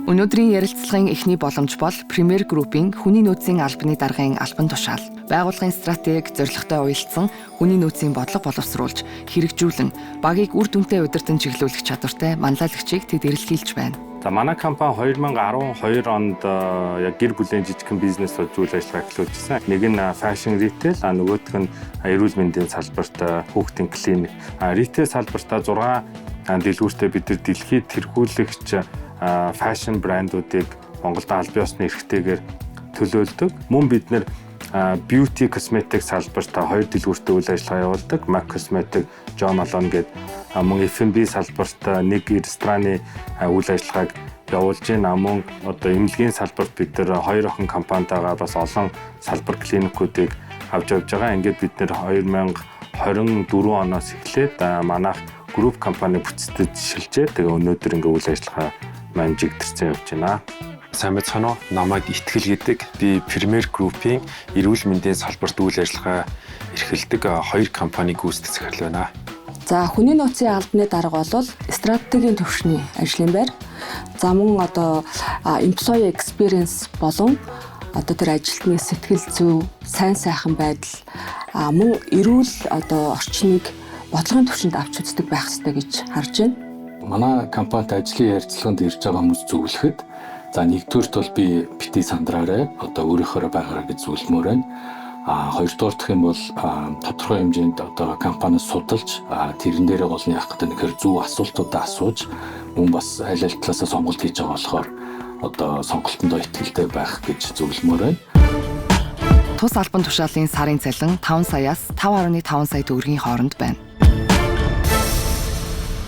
Өнөөдрийн ярилцлагын эхний боломж бол Premier Group-ийн хүний нөөцийн албаны даргын албан тушаал. Байгууллагын стратеги зорилготой уялдсан хүний нөөцийн бодлого боловсруулж, хэрэгжүүлэн багийг үр дүнтэй удирдан чиглүүлэх чадвартай манлайлагчийг тэд эрэлхийлж байна. За, манай компани 2012 онд яг гэр бүлийн жижигхэн бизнес болж үйл ажиллагаа эхлүүлсэн. Нэг нь fashion retail, а нөгөөх нь эрүүл мэндийн салбарт хүүхдийн клиник. Retail салбартаа 6 дэлгүүртээ бид нар дэлхийд тэргүүлэгч fashion брэндүүдийг Монголд албан ёсны эрхтэйгээр төлөөлдөг. Мөн бид нар beauty cosmetic салбарт хоёр дэлгүүртээ үйл ажиллагаа явуулдаг. MAC Cosmetic, Jo Malone гэдэг. Мөн F&B салбарт нэг рестораны үйл ажиллагааг явуулж байна. Мөн одоо эмнэлгийн салбарт бид нар хоёр охин компанитайгаа бас олон салбар клиникүүдийг авч явж байгаа. Ингээд бид нар 2024 оноос эхлээд манайх group компани бүтцэд шилжээ. Тэгээ өнөөдөр ингээ үйл ажиллагаа маань жигдэрсэн явж байна. Сайн байцгаана уу? Намайг Итгэл гэдэг. Би Premier Group-ийн эрүүл мэндийн салбарт үйл ажиллагаа эрхэлдэг хоёр компаниг гүйцэтгэх захирал байна. За, хүний нөөцийн албаны дарга бол стратегийн түвшний ажлын байр. За, мөн одоо employee experience болон одоо тэр ажилтны сэтгэл зүй, сайн сайхан байдал, мөн эрүүл одоо орчныг бодлогын түвшинд авч үздэг байх ёстой гэж харж байна. Манай компанид ажлын ярилцлаганд ирж байгаа хүмүүс зөвлөхөд, за, нэгдүгээрт бол би битгий сандраарай, одоо өөрийнхөөрөө байгаарай гэж зөвлөмөөр байна. А хоёрдугаар гэх юм бол тодорхой хэмжээнд одоо компаниас судалж, тэрэн дээрээ гол нь яах гэдэг нэхэр зөв асуултуудаа асууж, мөн бас аль аль талаасаа сонголт хийж байгаа болохоор одоо сонголтондоо итгэлтэй байх гэж зөвлөмөөр байна. Тус албан тушаалын сарын цалин 5 саяас 5.5 сая төгрөгийн хооронд байна.